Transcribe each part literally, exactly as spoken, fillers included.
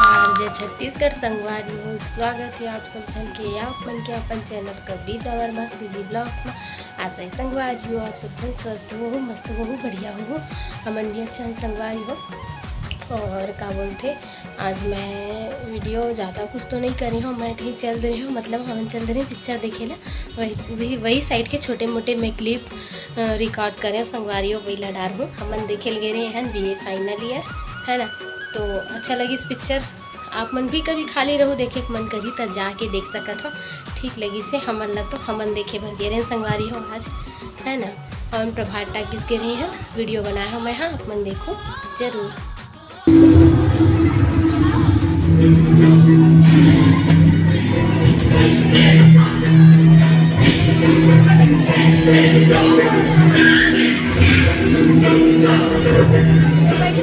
और जय छत्तीसगढ़ संगवारी हो, स्वागत है आप सब झन के, आप मन के अपन चैनल कविता वर्मा सीजी ब्लॉग्स में। आशा है संगवारी हो, आप सब झन स्वस्थ हो, मस्त हो, बढ़िया हो। हमन भी अच्छा है संगवारी हो। और का बोलथे, आज मैं वीडियो ज़्यादा कुछ तो नहीं करी हूँ, मैं कहीं चल रही हूँ, मतलब हमन चल रहे हैं पिक्चर देखे ला। वही वही, वही साइड के छोटे मोटे मैं क्लिप रिकॉर्ड करें संगवारी हो, वही ला डार हूँ। हमन देखे ल गे रहे हैं बीए फाइनल ईयर, है ना। तो अच्छा लगिस पिक्चर। आप मन भी कभी खाली रहो, देखे के मन करी त जाके देख सकत हो। ठीक लगिस हे हमन ला, तो हमन देखे बर गे रहे हैं संगवारी हो आज, है ना। और प्रभात टाकीज गे रहे हैं, वीडियो बनाए हो मैं, हाँ, आप मन देखो जरूर।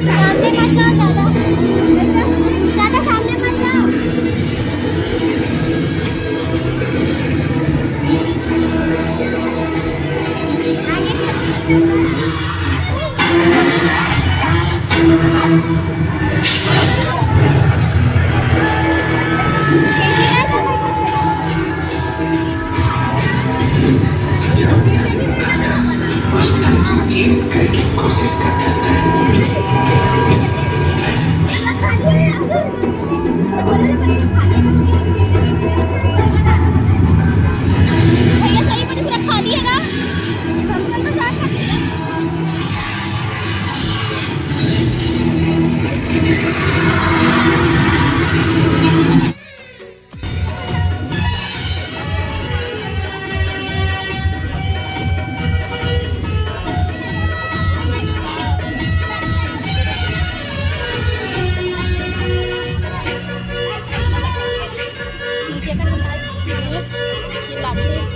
सामने मत जाओ ज़्यादा, ज़्यादा सामने मत जाओ। आगे चलो। भैया सही में पूरा खाली है ना। नीचे का चिल्लाते हैं।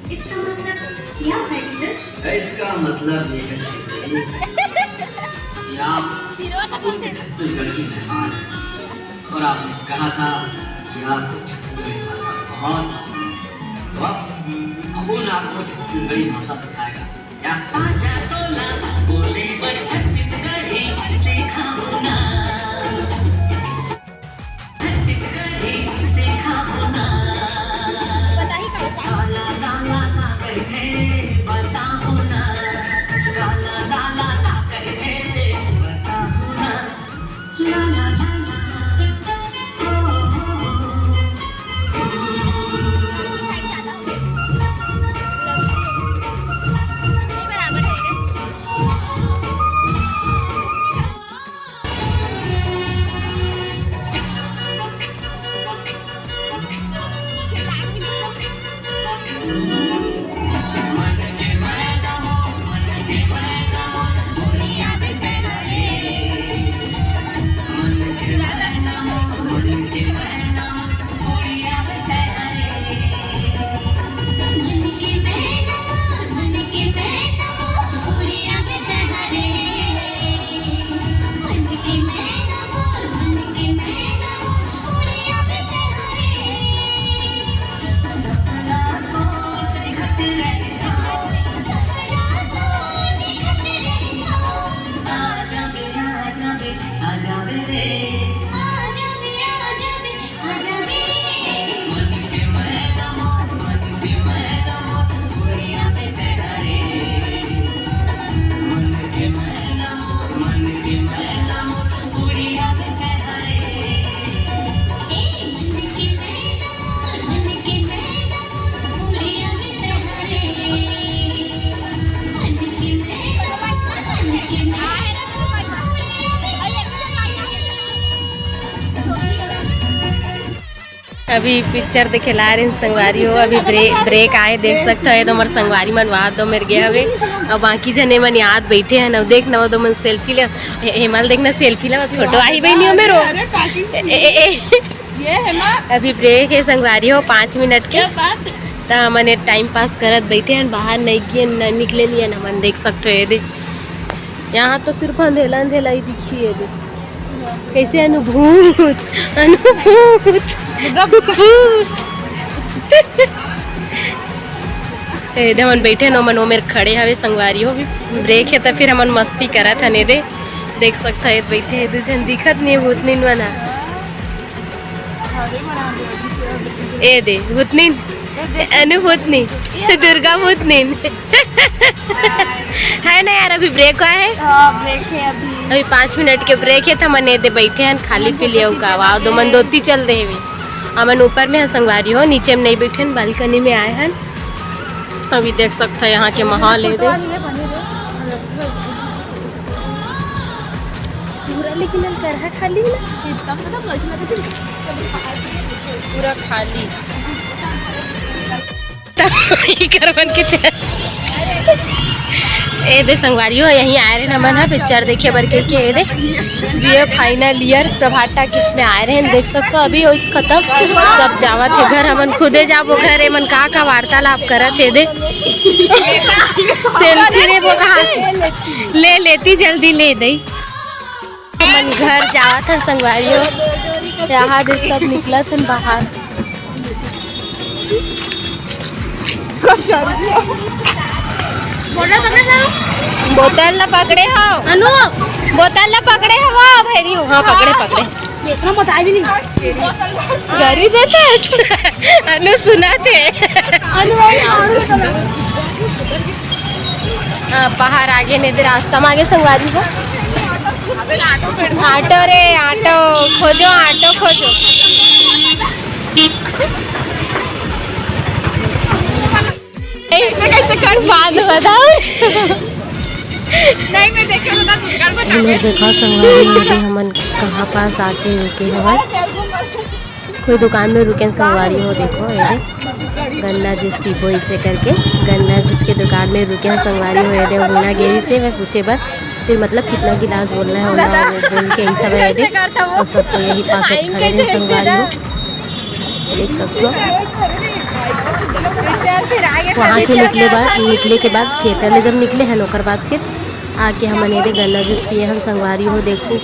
इसका मतलब क्या है, टीचर? इसका मतलब ये है, श्रीदेवी, कि आप पूरे छत्तीसगढ़ की मेहमान हैं और आपने कहा था कि आपको छत्तीसगढ़ी भाषा बहुत पसंद है। तो अब अमूल आपको छत्तीसगढ़ी भाषा सिखाएगा। क्या? आजा तोला, बोले बर छत्तीसगढ़ी सिखाओ ना। अभी पिक्चर देखे ला रहे संगवारी हो, अभी ब्रे-, ब्रेक आए, देख सकते हो, ये तो मोर संगवारी मन वहाँ दो मेर गे हवे, अउ बाकी जने मन याद बैठे हैं ना, देख ना, वो दो मन सेल्फी ले, हे-, हेमल देखना सेल्फी ले, फोटो आही बहिनी हो मेरो। अरे, काकी। ए, ए, ए। ये हेमा। अभी ब्रेक है संगवारी हो, पाँच मिनट के। क्या बात? त हमन टाइम पास करत बैठे हैं, बाहर नहीं किए, न निकले नहीं हैं, हमन देख सकते हो, ये दे। यहाँ तो सिर्फ अंधेला अंधेला ही दिखी है, दे। कैसे अनुभूत, अनुभूत। ए दे, हमन बैठे हन, ओमन ओ मेर खड़े हवे संगवारी हो। अभी ब्रेक हे, त फिर हमन मस्ती करत हन। ए दे, देख सकत हव, ए दे बैठे हे दू झन, दिखत नहीं, भूतनीन मन ह। ए दे, भूतनीन, अनु भूतनीन, दुर्गा भूतनीन। है ना यार, अभी ब्रेक हुआ है। हाँ, ब्रेक है अभी। अभी पाँच मिनट के ब्रेक हे, त हमन ए दे बैठे हन, खाली पी लियो का। वाह, दो मन दोती चल दे हवे। हमन ऊपर में हन संगवारी हो, नीचे में नहीं बैठे हन, बालकनी में आए हन। अभी देख सकत हव यहाँ के माहौल ए दे। पूरा लेकिन करहा खाली ना। पूरा खाली। इकर मन के चेहरा। ए दे संगवारी हो, यहीं आए रहे हमन ह पिक्चर देखे बर के, के ए दे बीए फाइनल ईयर प्रभात टाकीज में आए रहे। देख सकत हव, अभी होइस खत्म, सब जावत हे घर। हमन खुदे जाबो घर, एमन का का वार्तालाप करत हे दे। सेल्फी रे वो कहाँ से? ले लेती, जल्दी ले दई। हमन घर जावत हन संगवारी हो, यहाँ दे सब निकलत हन बाहर। बोतल ला पकड़े हव अनु, बोतल ला पकड़े हव भैरी हो। हाँ, पकड़े, पकड़े। इतना बताए भी नहीं। गरीब है तो अनु सुनत हे। अनु, अनु सुना। हाँ, पहाड़ आगे नहीं दे, रास्ता में आगे संगवारी हो। ऑटो रे, ऑटो खोजो, ऑटो खोजो। कैसे कर बाद बताओ। नहीं, मैं देखे तो दुकान बता। हमर देखा संगवारी हो, हमन कहाँ पास आके रुके हवन। कोई दुकान में रुके हन संगवारी हो, देखो, ए दे, गन्ना जूस पीबो इसे करके, गन्ना जूस के दुकान में रुके हन संगवारी हो। ए दे, हुना गेरी से मैं पूछे बर, फिर मतलब कितना गिलास बोलना है, ओला वो बोल के यही सब ए दे, और सबको यही पास खड़े हैं संगवारी हो, देख सकते हो। वहाँ से निकले बाद, निकले के बाद थिएटर ले जब निकले हैं, ओकर बाद फिर आके हमन ए दे गन्ना जूस पिए हन संगवारी हो। देखो,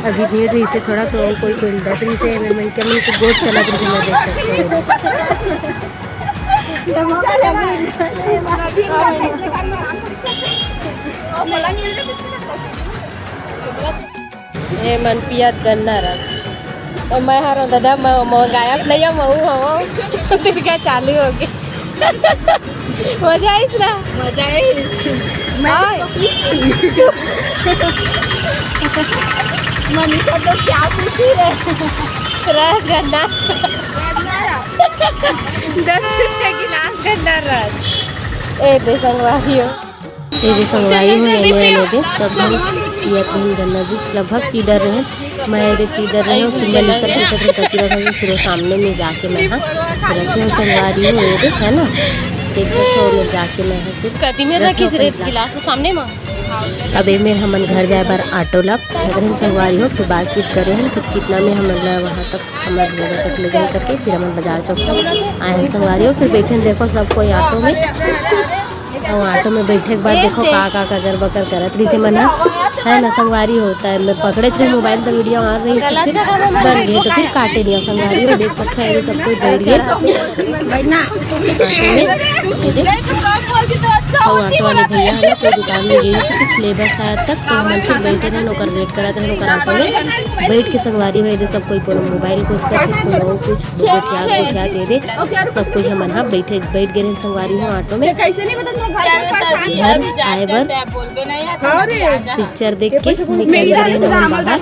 अभी भीड़ रहिसे थोड़ा, तो कोई कोई लदत रहिसे, एमे मन के मन के गोठ चलत रहिसे, मैं देख सकते हो। ए मन पियत गन्ना रस। और मैं हरो दादा, मैं, मैं गायब नहीं हूँ, मैं हूँ, हूँ। तिरका चालू हो गई। मजा आइस ना? मजा आइस। मैं और तो पी ली। मनीषा तो क्या पीती है? रस गन्ना। दस रुपये गिलास गन्ना रस। ए दे संगवारी हो। ये जो संगवारी हो, एने, एने दे, सब झन पियत रहिन गन्ना जूस, लगभग पी डर रहे। मैं ये दे पी डर रहे हूँ, सुंदर लिखत लिखत रहे, कति रखा हूँ, फिर वो सामने में जाके मैं, हाँ, रखे हूँ संगवारी हो, ये दे, है ना, देख सकते हो, मैं जाके मैं, हाँ, फिर कति में रखे रखिस हूँ रे अपने गिलास। गिलास तो सामने में। अब ए मेर हमन घर जाए बर ऑटो ला छांट रहे हन संगवारी हो, फिर बातचीत करे हन कि कितना में हमन ला वहाँ तक, हमर जगह तक ले जाए करके, फिर हमन बाजार चौक तक आए हन संगवारी हो। फिर बैठे हन, देखो, सब कोई ऑटो में। अउ ऑटो में बैठे के बाद देखो का का कजर बकर करत रहिसे मन ह, है ना संगवारी हो। त मैं पकड़े थे मोबाइल, तो वीडियो आ रही थी, बन गई, तो फिर काटे दिया संगवारी हो। देख सकते हैं, ये सब कोई बैठ गया ऑटो में। ये देख, अउ ऑटो वाले भैया है ना, कोई दुकान में गई थी कुछ लेबर शायद तक, तो हमन फिर बैठे रहे, ओकर वेट करत रहे, ओकर ऑटो में बैठ के संगवारी हो। ये सब कोई कोनो मोबाइल कुछ करत, कोनो कुछ गोठिया गोठिया दे दे, सब कोई हमन ह बैठे, बैठ गए रहे संगवारी हो ऑटो में। घर आए बर पिक्चर देख के निकल गए रहे हमन बाहर। वहाँ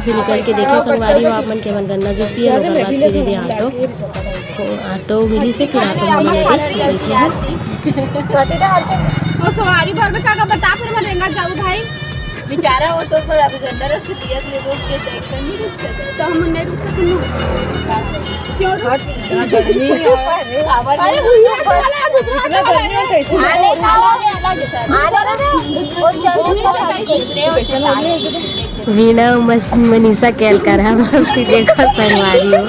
से निकल के देखो संगवारी हो आप मन के, हमन गन्ना जूस पिए, ओकर बाद फिर ये ऑटो, ऑटो मिली से फिर ऑटो में बैठे हैं। वो सवारी भर में का का बता, फिर मैं रेंगा जाऊ भाई। बेचारा वो तो पर अभी गंदा रस पिया के रोक के देख कर नहीं रुक सकता। तो हम नहीं रुक सकते ना। क्यों रुक? अरे भैया, वाला दूसरा वाला है। अरे, अरे, अरे, और चल, वीणा मस-, मनीषा केलकर है, मस्ती देखो संगवारी हो।